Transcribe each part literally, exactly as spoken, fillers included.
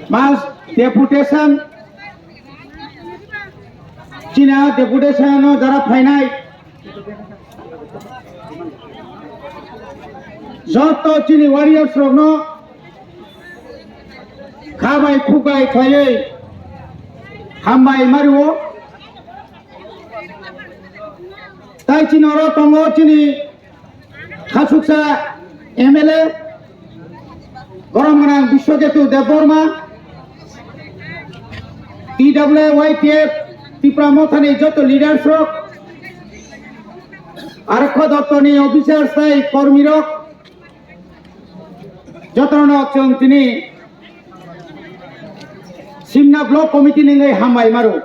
Mas deputation, chini deputation no jara phainai, joto chini warriors rokno khabai khubai khlaiwi hambai mario. Tai chini oro tongo chini Khasuksa M L A, borom gwnang Biswaketu Debbarma, T W Y T F Tipra Mothani joto leaders rok, Arokho Doptorni officers tai kormi rok, jotono chwng tini Simna Block Committee ningwi hambai maro.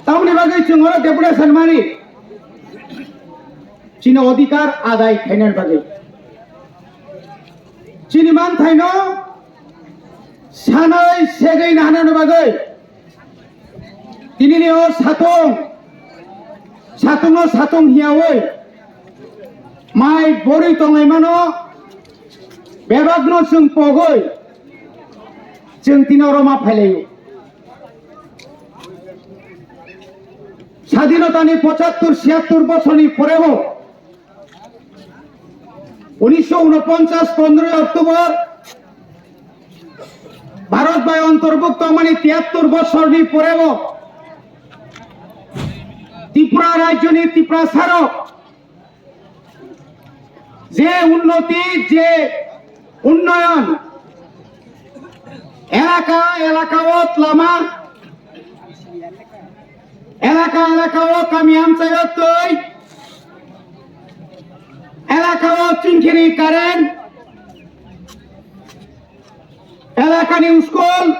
Tamoni bagwi chwng oro deputation mani chini odhikar adai khainani bagwi, chini manthaino sanai segwi nahanani bagwi, tinini o satung, satungo satung hiyawi mai borwi tonglaimano bebakno chwng pogwi chwng tini oro ma phailaio. Sadinotani pochattur siyattur bosorni porebo unisho unoponchas pondroi October Bharat bai ontorbukto mani tiyattur bosorni porebo Tripura rajyoni Tiprasarok je unnoti, je unnoyon, elaka elakao lama, elaka elakao kami amchaio twi, elakao chingkhini current, elakani school,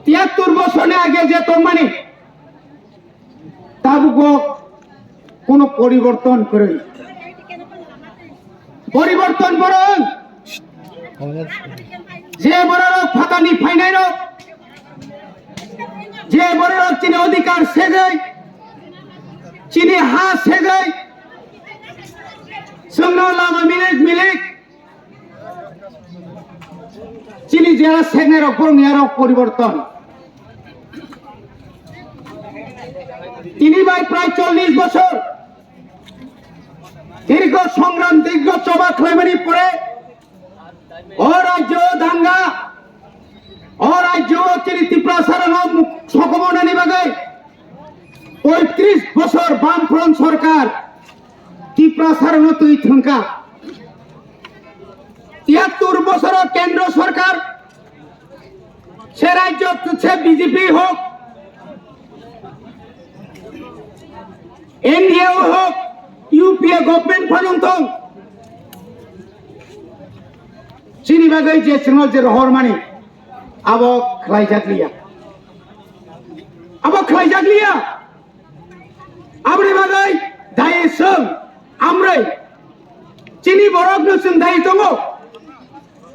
tiyattur bosorni age je tongmani, tabukbo kono poriborton kwrwi. Poriborton borong. Je bororok phatani phainairok, je bororok chini odhikar segwi, chini ha segwi, chwngno lama milik milik, chini jera segnai rok borok ni arok poriborton. Tini bai prai chollish bosor dirgho songram, dirgho choba khlaimani pore o rajyo danga, o rajyo chini Tiprasarano sokomornani bagwi poitris bosor Bamfront sorkar Tiprasarano twi thwngkha. Tiyattur bosoro kendro sorkar, se rajyo se B J P hok, N D A hok, U P A government phanang thong, chini bagwi je chwngno je rohormani abo khlaijakliya, abo khlaijakliya. Aboni bagwi dayi chwng amrwi chini borokno chwng dayi tongo.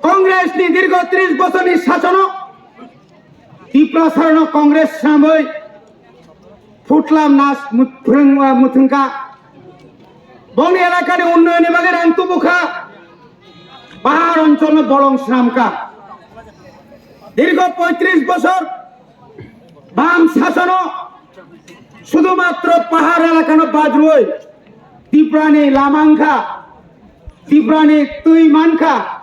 Congress ni dirgho tris bosorni sasono Tiprasarano Congress swnamwi phutlam nas mut-, phwrwng-, muthungkha. Boni elakani unnayonni bagwi rang tubukha. Pahar oncholno bolong swnamkha. Dirgho poitris bosor Bam sasono sudhumatro pahar elakano bajroi Tiprani lama wngkha, Tiprani twi mankha,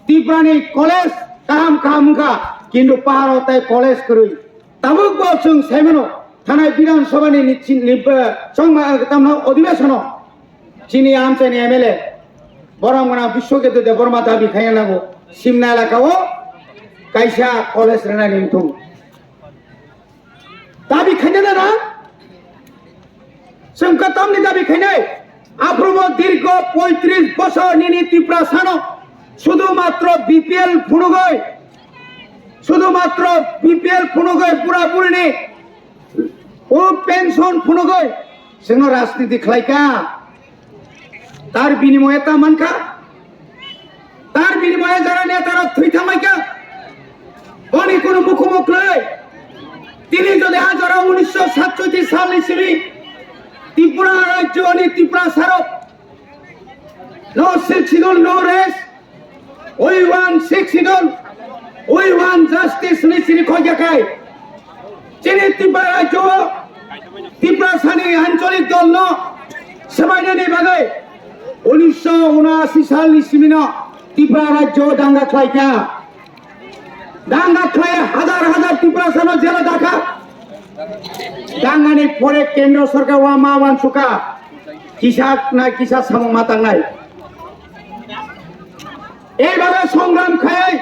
Tiprani college kaham kaham wngkha, kintu paharo tai college kwrwi. Tabuk bo chwng saimano thanai Bidhan Sabhani ni chin-, ni, eh, chongma, eh, tamno odhibesono chini amchaini M L A borom gwnang Biswaketu Debbarma dabi khaina nango, Simna elakao kaisa college rwnani wngthung. Dabi khaina na na? Chwng kwtamni dabi khainai? Aphrubo dirgho poitris bosor nini Tiprasano sudhumatro B P L phunugwi, sudhumatro B P L phunugwi bura burini o pension phunugwi chwngno rajniti khlaikha. Tar binimoye ta mankha? Tar binimoye jara netarok thwi thanglaikha? Boni kunu mukhumu kwrwi. Tini jodi hajaro unisho satchoti salni simi Tripura rajyoni Tiprasarok no Sixth Schedule, no rest, We want six schedule, we want justice ni sini khoi jakai. Chini Tripura rajyo, Tripura sani ancholik dol no sebaina ni bagai. Unisho unasi sal ni simino Tripura rajyo danga khlaika. Danga khlai hajar hajar Tripura sano jela dakha. Danga ni pore kendro sorkar wa ma wan suka. Kisa na kisa samung matang nai. Ei bagai songram khai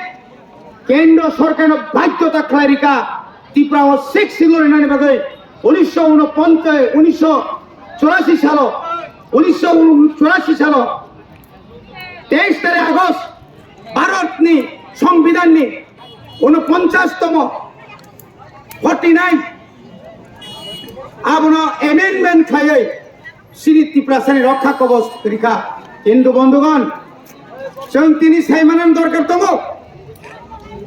kendro sorkarno baidhyota khlai rika Tripura o six schedule rinani bagwi unisho unoponchas, unisho churasi salo, unisho churasi salo teis tarik August Bharatni Songbidanni unoponchas tomo forty nine abono amendment khlaiwi chini Tiprasani rokha kobos rikha. Hindu bondhugon, chwng tini saimanani dorkar tongo.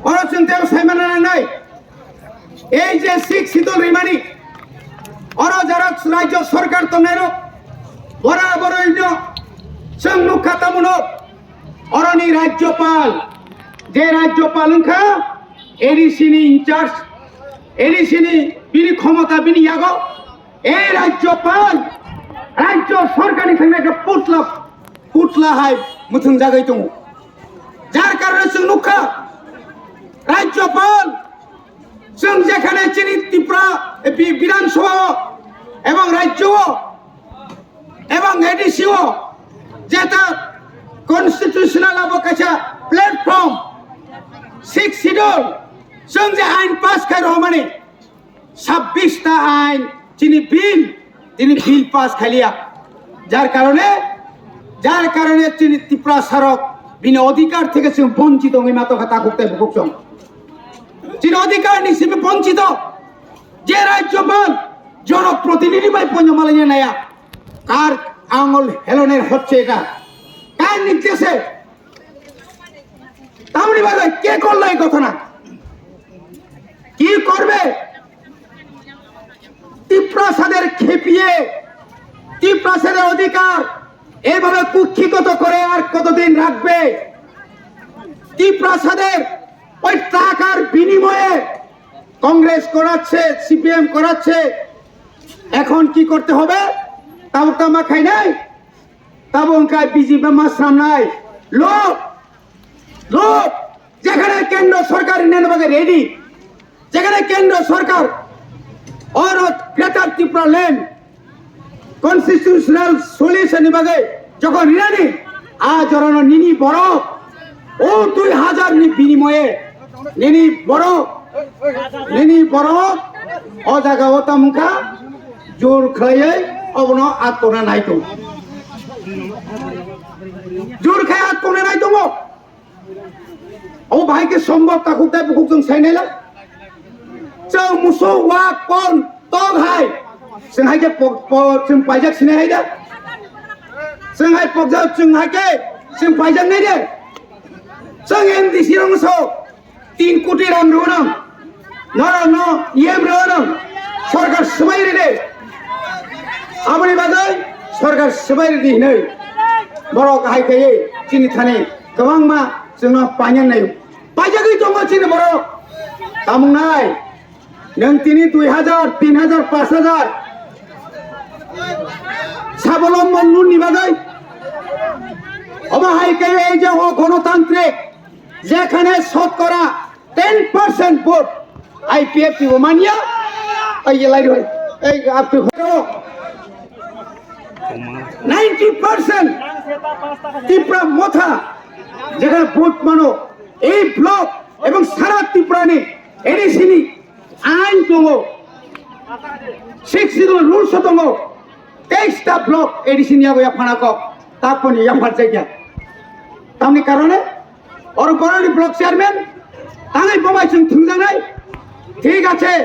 Oro chwng tei saimanani nangnai. Ei je six schedule rimani, oro jara rajyo sorkar tongnairok, bora boroino chwng nukha tamuno, oroni rajyopal, je rajyopal wngkha A D C ni in charge, A D C ni bini khomota bini yago, ei rajyopal, rajyo sorkarni thangna khe putla, putla hai muthungjagwi tongo. Jar karone chwng nukha, rajyopal, chwng jekhane chini Tripura, eh, Bi-, Bidhan Sabha o ebong rajyo o ebong A D C o jeta constitutional abo kaisa platform, six schedule, chwng je ain pass khai rwmani, sabbish ta ain chini bill, tini bill pass khaliya. Jar karone, jar karone chini Tiprasa rok bini odhikar theke chwng bonchito wngwi ma tongkha takhuk tei bukhuk chwng. Chini odhikar ni simi bonchito. Je rajyopal, jonoprotinidhi bai poino malanya naya. Kar angol heloner hocche eta? Kar nirdeshe? Tamni bagwi ke korlo ei ghotona? কি করবে? তিপ্রাসাদের খেপিয়ে, তিপ্রাসাদের অধিকার এইভাবে কুক্ষিগত করে আর কতদিন রাখবে? তিপ্রাসাদের ওই টাকার বিনিময়ে কংগ্রেস করাচ্ছে, সিপিএম করাচ্ছে। এখন কি করতে হবে? Tabuk tama khainai, tabuk wngkha B J P masramnai. Lob, lob, যেখানে কেন্দ্র সরকার নেন বাগে রেডি, যেখানে কেন্দ্র সরকার or greater Tripura land constitutional solution ni bagwi jokhon rinani, a jorano nini borok o dui hajar ni binimoye nini borok, nini borok o jaga o tamungkha jor khlaiwi obono atkona nai tongo. Jor khai atkona nai tongo. Obo bahai khe sombhob takhuk tei bukhuk chwng sai naila. Chwng musuk wak pon tok hai. Chwng hai khe pok-, po-, chwng paijak sinai hai da. Chwng hai pokjak chwng hai khe chwng paijak nai de. Chwng M D C rok so tin koti ram rwnang. Norokno yem rwnang. Sorkar swbai ride. Aboni bagwi sorkar swbai ridi hinwi borok hai khe chini thani kwbangma chwngno painang naio. Paijagwi tongo chini borok. Tamung nai. Nwng tini dui hajar, tin hajar, paanch hajar. Sabolombo lun ni bagwi. Obo hai khe ei je o gonotantrik, jekhane shotkora ten percent vote I P F T bo manya. Ei je lai roi. Ei apni ninety percent Tipra Motha jekhane vote mano, ei block ebong sara Tripura ni A D C ni ain tongo, six schedule rules o tongo, teis ta block A D C ni yago yaphana kok, taponi yaphar jaikha. Tamni karone oro boroni block chairman tangwi bobai chwng thwngjaknai. Thik ache,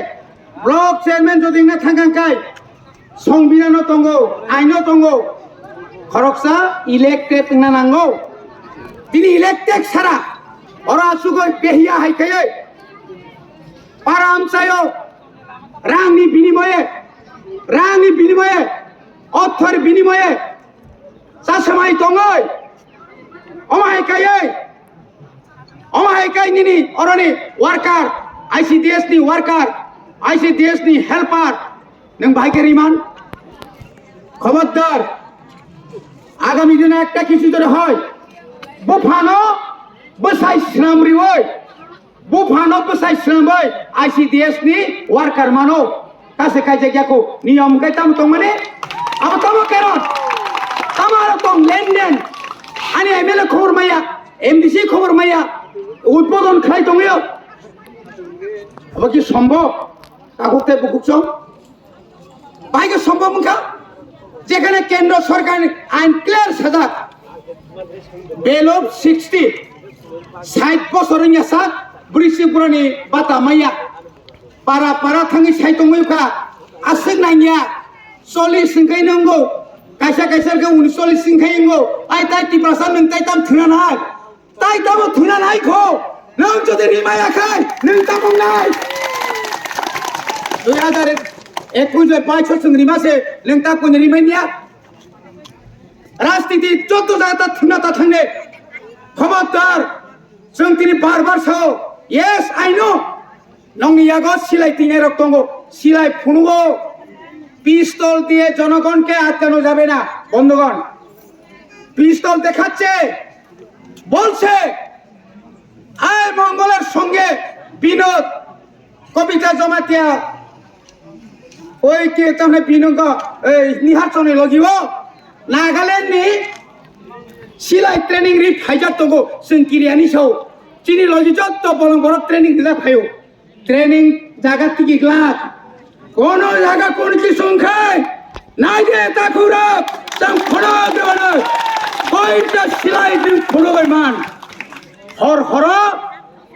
block chairman jodi wngna thangkha kai, Songbidano tongo, aino tongo, khoroksa elected wngna nango. Tini elected sara, oro asugoi behiya hai khaioi, para amchaio, rangni binimoye, rangni binimoye, othor binimoye, chasamai tongoi, omo hai khaioi, Kai kai nini oroni worker, I C D S ni worker, I C D S ni helper, nwng bahai khe riman? Khobordar, agami dino ekta kichu jodi hoi, buphano bwsai swnam riwi, buphano bwsai swnamwi I C D S ni worker mano. Kase kaijak ya kho, niyom khe tamo tongmani? Abo tamo karon? Tamo aro tong lenden? Ani M L A khobor maya, M D C khobor maya, udbodon khlai tongyo. Abo ki sombhob? Takhuk tei bukhuk song? Bai khe sombhob wngkha? Jekhane kendro sorkarni ain clear sajak, below sixty, sait bosor wngya sak, bwrwi si burani bata maya. Para para thangwi sai tongwi kha, aswk nangya, chollish hwnkhe nwngo, kaisa kaisa khe uncholish hwnkhe wngo, ai tai Tiprasa nwng tai tam thwna nai, tai tamo thwna nai kho, nwng jodi rimaya khai, nwng tamo nai. Dui hazar ekush bai baish chwng rima se, nwng ta kuni rimai niya. Rajniti joto jaga ta thwna ta thangne, khobordar, chwng tini bar bar sao, yes, I know. Nokni yago silai twilairok tongo, silai phunugo, pistol diye jonogonke atkano jabe na, bondhogon. Pistol dekhache, bolche, ai Mongolor songe Binod, Kobita Jamatia, oi ke tamne Binodgo, ei Nihar Chowdhury logio, Nagaland ni silai training ri phaijak tongo, chwng kiriani sao, chini logi jotto bolong borok training rijak phaio. Training jaga tigi glak. Kono jaga kon ki songkhai. Naide takhurok tang khono debana. Koita silai din khono bai man. Hor horo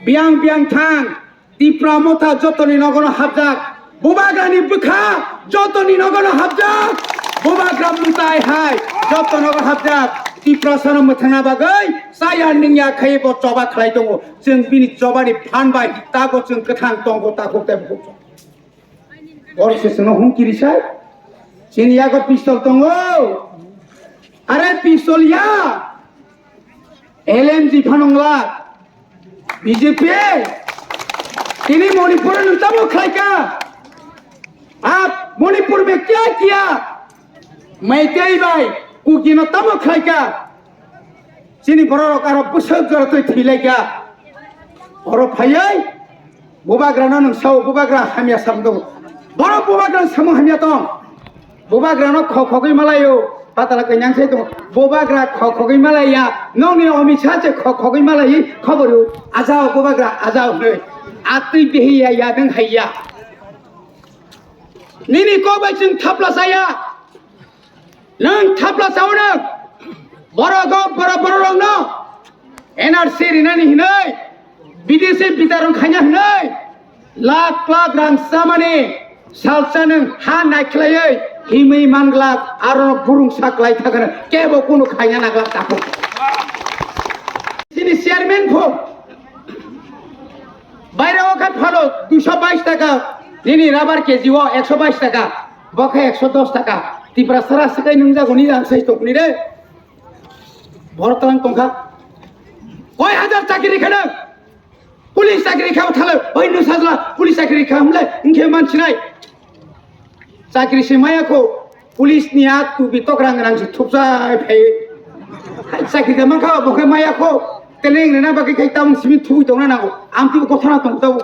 biang biang thang. Tipra motha jotoni nogono hapjak. Bubagrani bwkha jotoni nogono hapjak. Bubagra mutai hai joto nogo hapjak. Tiprasano mwthangna bagwi chaya ningya khai bo choba khlai tongo. Chwng bini chobani phan bai tago chwng kwthang tongo takhuk tei bukhuk. Borok se chwngno humki risai. Chini yago pistol tongo. Are pistol ya. L M G phano wngla. B J P. Tini Manipur no tamo khlaika. Aap Manipur mein kya kiya? Meitei bai Kuki no tamo khlaika. Chini bororok aro bwswk jora twi thwilaikha. Oro phaiwi bubagrano nwng sao, bubagra hamya samung tongo. Borok bubagrano samung hamya tong. Bubagrano khok khogwi malaio, patala kainyang sai tongo. Bubagra khok khogwi malaiya, nokni Amit Shah se khok khogwi malaiwi khobor rw. Ajao bubagra, ajao hwnwi. Atwi behiya, yadwng haiya. Nini kok bai chwng thapla chaya. Nwng thapla chaono, borok o borok borok rokno N R C rinani hinwi, B D C bitarong khaina hinwi, lakh lakh rang chamani salsa nwng ha naikhlaiwi himwi manglak, aro burung saklai thakano kebo kunu khaina naglak takhuk. Chini chairman pho baire o khe phano duiso bais taka, nini rubber K G o ekso bais taka. Bo khe ekso dos taka. Tiprasa ra swkai nungjago ni ang sai tokni re. Borok tlang tongkha. Koi hajar chakri khana. Police chakri kha thale. Oi nu sajla police chakri kha humle. Ingkhe man sinai. Chakri se maya kho. Police ni a tubi tok rang rang se thupjai phai. Hai chakri da mankha bo khe maya kho. Teleng rena bagwi khai tam simi thui tongna nango. Amtwi bo kothana tong tabo.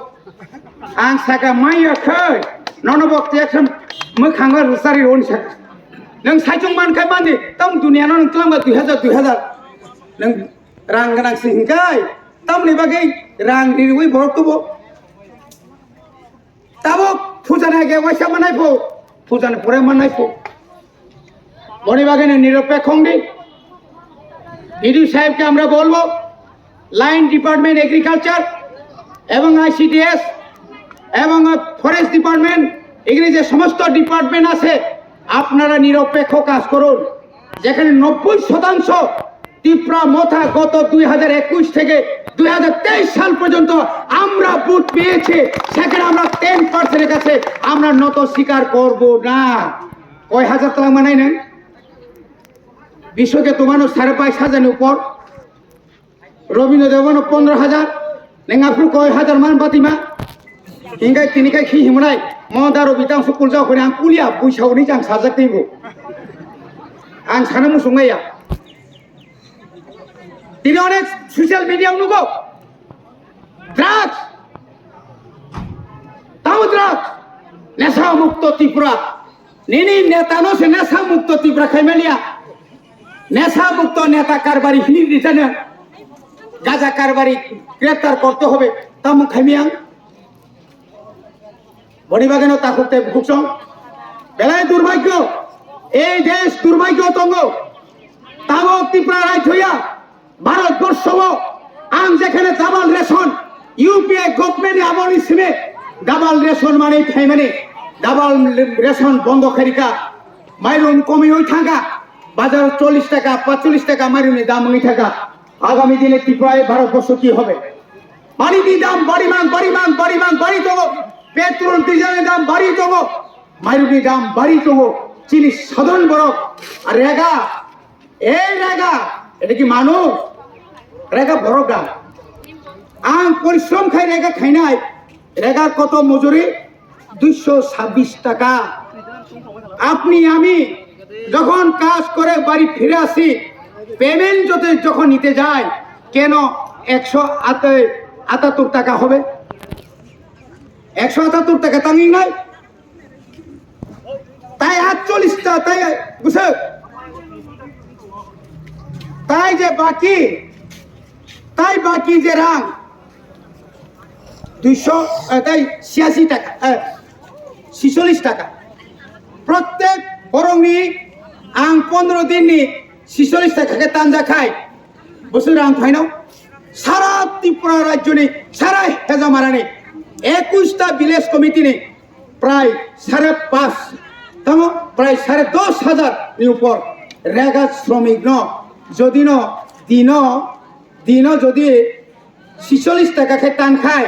Ang saka maya khai, nono bo teksem mwkhango rwchari rwni saka. Nwng saichung man khai mandi, tong duniya no nwng twlangba dui hazar, dui hazar. Nwng rang gwnang si hinkai, tamni bagwi rang riwi borok tubo. Tabuk puja na ge waisa manai pho, puja ni pore manai pho. Boni bagwi nirupekho wng di. BDO সাহেবকে আমরা বলবো, line department agriculture এবং আইসিডিএস এবং forest department, এখানে যে সমস্ত ডিপার্টমেন্ট আছে, আপনারা নিরপেক্ষ কাজ করুন। যেখানে নব্বই শতাংশ তিপ্রা মথা গত দুই হাজার একুশ থেকে দুই হাজার তেইশ সাল পর্যন্ত আমরা ভোট পেয়েছে, সেখানে আমরা টেন পার্সেন্টের কাছে আমরা নত স্বীকার করব না। কয় হাজার তালা মানাই না? বিশ্বকে তোমারও সাড়ে বাইশ হাজারের উপর, রবীন্দ্র দেবনও পনেরো হাজার, Neng aphuru koi hajar man batima. Hingkai tini kai khi himunai. Mo daro bitang su kulja khori ang kulia buisa oni jang sajak tingo. Ang sana musung ya. Tini onek social media nugo. Drugs. Tamo drugs. Nesa mukto Tripura. Nini neta no se nesa mukto Tripura khaimaliya. Nesa mukto neta karbari hini ditana. Gaja karbari greptar korte hobe. Tamo khaimiyang. Boni bageno takhuk tei bukhuksong. Belai durbhagyo. Ei desh durbhagyo tongo. Tamo Tripura rajyoya. Bharat borsho o ang jekhane double ration, U P A government ni amol ni simi double ration mani thaimani, double ration bondo khairika, mairum komi oi thangka, bazar chollish taka, pachchollish taka mairum ni dam wngwi thangka. Agami dine Tripura e Bharat borsho ki hobe? Pani ni dam bari mang, bari mang, bari mang, bari tongo, petrol diesel ni dam bari tongo, mairum ni dam bari tongo, chini sadharan borok rega Ei rega, এটা কি মানুষ? Rega borok da. Ang porishrom khai rega khainai, rega koto mojuri? Duisho sabbish taka. Apni ami jokhon kaj kore bari phire asi, payment jote jokhon nite jai, keno eksho atattur taka hobe? Eksho atattur taka tangwi nai? Tai atchollish ta, tai bwswk. Tai je baki, tai baki je rang duisho, eh, tai siasi taka, eh, sisollish taka. Prottek borokni ang pondro dinni sisollish taka khe tanja khai. Bwswk rang phaino sara Tripura rajyoni, sara Hejamarani ekush ta village committee ni prai sare panch, tamo prai sare dos hajar ni upor rega shromik no, jodi no dino, dino jodi sisollish taka khe tan khai,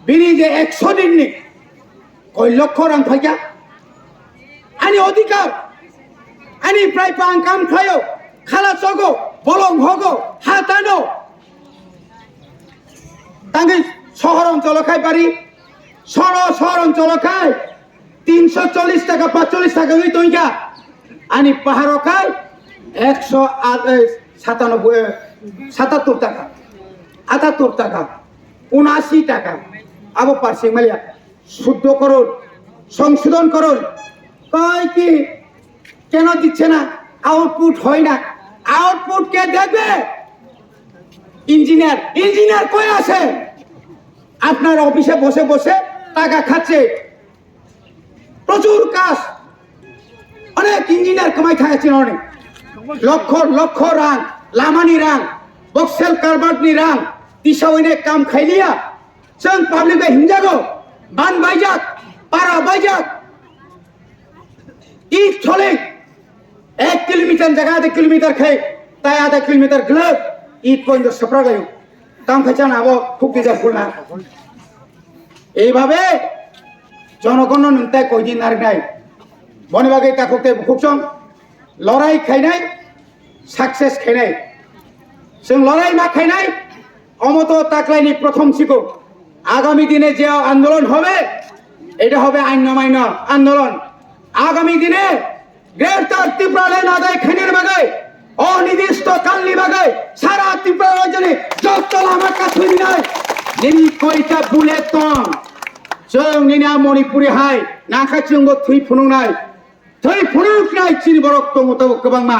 bini je eksho din ni koi lokho rang phaikha, ani odhikar, ani prai pang kam khlaio, khala chogo, bolong hogo, ha tano. Tangwi sohor oncholo khai bari, soro sohor oncholo khai tinsho chollish taka, pachchollish taka wngwi tongkha. Ani paharo khai eksho satanoboi, satattur taka, atattur taka, unasi taka. Abo parsing maliya. শুদ্ধ করুন, সংশোধন করুন। কয় কি, কেন দিচ্ছে না? আউটপুট হয় না। আউটপুট কে দেখবে? ইঞ্জিনিয়ার। ইঞ্জিনিয়ার কই আছে? আপনার অফিসে বসে বসে টাকা খাচ্ছে। প্রচুর কাজ। অনেক ইঞ্জিনিয়ার কামাই থাকে চিননি। লক্ষ লক্ষ রাং, লামানি রাং, বক্সেল কারবারনি রাং, দিশা অনেক কাম খাইলিয়া। Chwng public bai himjago, ban baijak, para baijak. It chole, ek kilometer jaga adha kilometer khai, tai adha kilometer glak, it pointo sapra layo. Tam khai chana abo khuk tija phulna. Eibabe jonogonno nwng tai koidin nariknai. Boni bagwi takhuk tei bukhuk chong lorai khainai, success khainai. Chwng lorai ma khainai, omo to taklaini prothom sikung. আগামী দিনে যে আন্দোলন হবে, এটা হবে আইন অমান্য আন্দোলন। আগামী দিনে গ্রেটার ত্রিপুরা ল্যান্ড আদায় খানির বাগে, অনির্দিষ্ট কালনি বাগে, সারা ত্রিপুরা রাজ্যে যত লামা কাথুরি নাই, nini koita bullet tong, chwng nini a Manipuri hai, nakha chwngbo thwi phunuknai. Thwi phunuknai chini borok tongo tabuk kwbangma.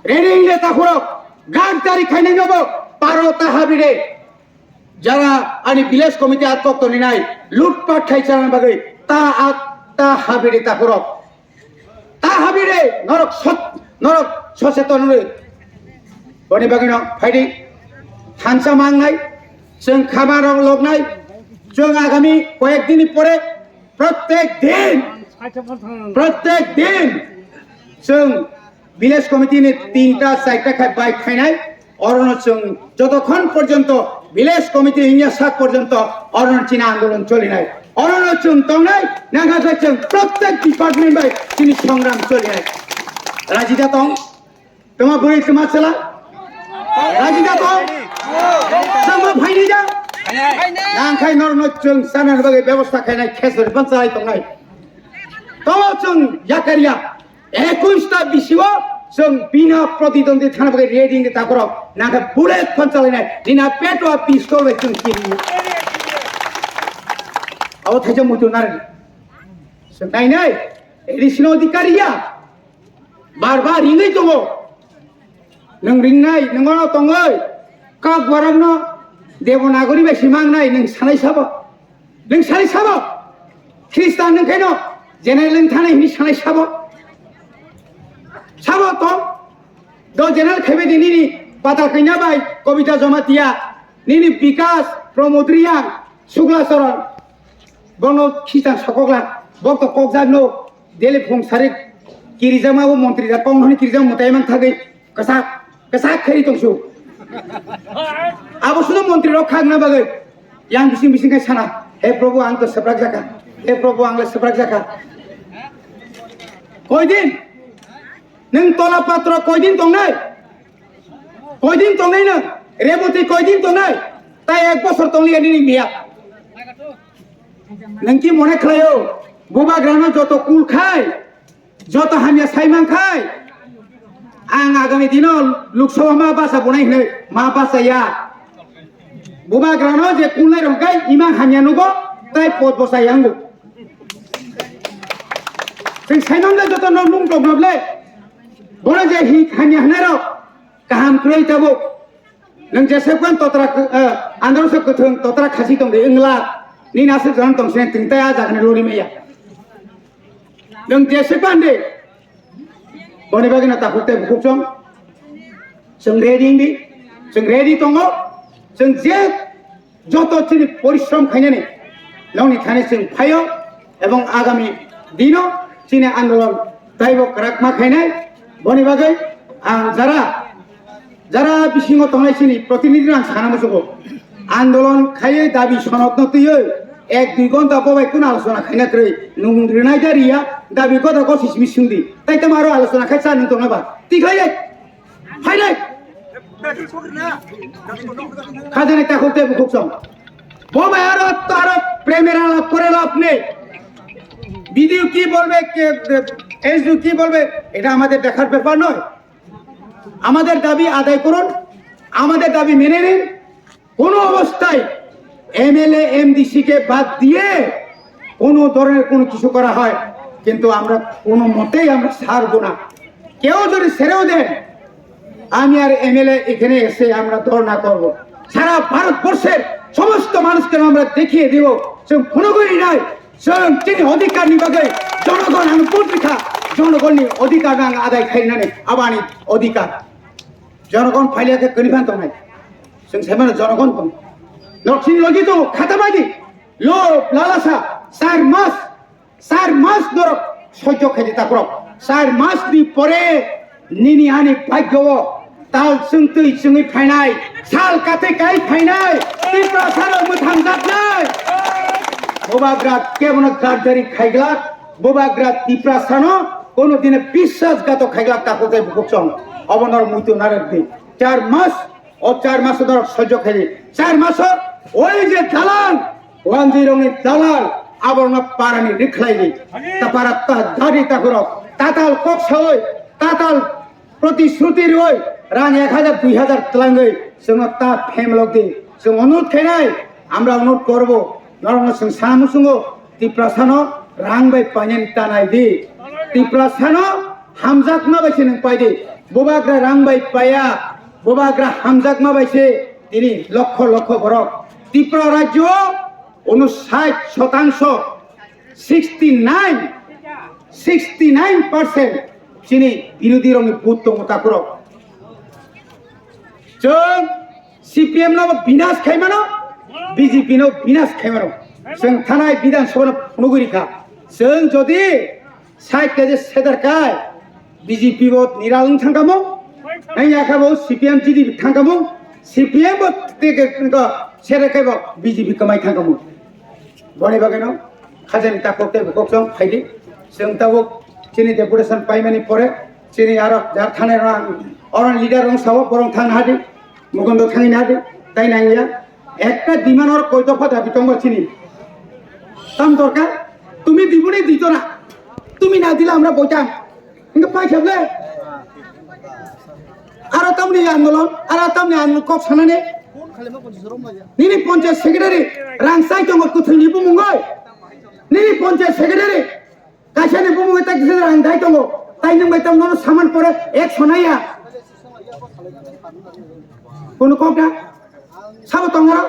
Ready le takhurok, gangtari khainai nobo, paro ta habire. Jara ani village committee atok toni nai, lutpat khai chana bagwi, ta at, ta habire takhurok. Ta habire norok sot, norok soseton rwi. Boni bagwino phaidi thansa mangnai, chwng khamarok loknai, chwng agami koyek dini pore Prottek din, prottek din chwng village committee ni tinta charta khai bai khainai, orono chwng jotokhon porjonto village committee hingya sak porjonto orono chini andolon cholinai, orono chwng tongnai, nangkha khe chwng prottek department bai chini songram cholinai. Raji da tong? Tama bwrwi tama chwla? Raji da tong? Chwngbo phaini da? Nangkhai norno chwng chanani bagwi bebosta khainai, khesori phan chalai tongnai. Tobo chwng yakarya. Ekush ta bisingo chwng bina pratidwndi thana bagwi ready wngwi takhorok. Nangkhe bullet phan chalainai. Nina peto a pistol bai chwng kiri. Abo thaisa muitu narwk. Chwng nainai. Additional adhikari ya. Bar bar ringwi tongo. Nwng ringnai, nwng ono tongwi. Kok borokno Devanagari bai si mangnai, nwng sanai sabo. Nwng sanai sabo. Khristan nwng khaino general nwng thanai hwnwi sanai sabo. Sabo tong. Do general khaibai di nini Patal Kanya bai, Kobita Jamatia, nini Bikas, Pramod Reang, Sukla Charan. Bono khitang sokokla, bok to kokjak no, dele phung sarik kirijama bo montri da kong honi kirijama mutai man thagwi, kasak, kasak kheri tongsu. Abo sudo montri rok khagna bagwi, yang bising bising kai sana, "He Prabhu, ang to seprak jaka, he Prabhu, ang le seprak jaka." Koidin, neng tola patro koidin tongnai? Koidin tongnai nang? Reboti koidin tongnai? Tai ek bosor tongli ani ni miya. Nang ki mone khlaio? Bubagrano joto kul khai, joto hamya saimang khai. Ang agami dino Lok Sabha ma basa bunai hinoi, ma basa ya. Bubagrano je kulnai rok kai imang hamya nugo, tai pot bosa yangu. Sing saimang da joto no nung tok noble. Bono je hi hamya hanai rok kaham kroi tabo. Nang jesep kan totra, eh, andro se kuthung totra khasi tong de ingla. Ni nasuk jan tong sen ting ta ya jagani lori meya. Nwng jesep bande. Boni bagwi no takhuk tei bukhuk chong. Chwng ready wngdi. Chwng ready tongo. Chwng je joto chini porishrom khainani nokni thani chwng phaio ebong agami dino chini andolon taibo kwrakma khainai. Boni bagwi ang jara Jara bisingo tongnai chini protinidhi rang sana musugo. Andolon khaiwi dabi sonokno twiwi ek dui gonta bobai kun alochona khaina kwrwi nwng rinai da riya dabi gota gosi simi sungdi. Tai tamo aro alochona khai cha nwng tongna ba. Tikhlai dai. Phai dai. Khajani takhuk tei bukhuk song. Bobai aro to aro প্রেমের আলাপ করে লাভ নেই। বিডিও কি বলবে, কে, এসডিও কি বলবে, এটা আমাদের দেখার ব্যাপার নয়। আমাদের দাবি আদায় করুন, আমাদের দাবি মেনে নিন। কোনো অবস্থায় এমএলএ এমডিসি কে বাদ দিয়ে কোনো ধরনের কোনো কিছু করা হয়, কিন্তু আমরা কোনো মতেই আমরা ছাড়বো না। কেউ যদি ছেড়েও দেন, আমি আর এমএলএ এখানে এসে আমরা ধর্ণা করব। সারা ভারতবর্ষের সমস্ত মানুষকে আমরা দেখিয়ে দিব, সে কোনো করি নাই। Chwng chini odhikar ni bagwi jonogon ang buji kha, jonogon ni odhikar no ang adai khainani abani odhikar. Jonogon phaile khe kwrwi phan tongnai. Chwng sai mano jonogon tong. Nok sini logi tongo, khata bai di. Lob, lalasa, char mas, char mas norok soijo khaidi takrok. Char mas ni pore Nini ani bhagyo o tal chwngtwi chwngwi phainai, sal kathwi kai phainai, Tiprasano mwthangjaknai. Bubagra kebono garjari khaiglak, Bubagra Tiprasano kono dine biswasghato khaiglak takhuk tei bukhuk chong. Obo norok muitu narwk di. Char mas, o char mas norok soijo khaidi. Char mas o oi je dalan, Wanjwirokni dalal aborokno parani rikhlaidi. Ta para ta dadi takhorok tatal kok sawi, tatal protishruti rwi rang ek hajar dui hajar twlangwi chwngno ta phem lokdi. Chwng onurod khainai, amra onurod korbo, norokno chwng sana muchungo Tiprasano rang bai painani ta naidi. Tiprasano hamjakma bai se nwng paidi. Bubagra rang bai paiya, Bubagra hamjakma bai se tini lokho lokho borok. Tripura rajyo o unosait shotangso, sixty nine, sixty nine percent chini birodhi rokni vote tongo takhorok. Chwng C P M no binas khaimano, B J P no binas khaimano. Chwng thanai Bidhan Sabha no phunugwi rikha. Chwng jodi side kaje seder kai, B J P bo niral wng thangkamo, ang yakha bo C P M G D P thangkamo, C P M bo teke wngkha seder kai bo B J P kwmai thangkamo. Boni bagwi no khajani takhuk tei bukhuk chwng phaidi. Chwng tabuk chini deputation paimani pore chini aro jar thani rang oro leader rong sao borong thang hadi, Mukundo thangwi hadi. তাই না ইয়া? একটা ডিমান্ড ওর কয় দফা দাবি তোমার চিনি। তাম দরকার? তুমি দিবনি দিত না। তুমি না দিলে আমরা বইতাম। কিন্তু পাই খেবলে? আরো তামনি আন্দোলন, আরো তামনি আন্দোলন কক সানানে? নিনি পঞ্চায়েত সেক্রেটারি রাংসাই tongo, kuthwi ni bumung oi. Nini panchayat secretary kaisa ni bumung tak kisa rang dai tongo. Tai nwng bai tamo saman pore ek sonaya. Kono kok na? Sabo tongoro?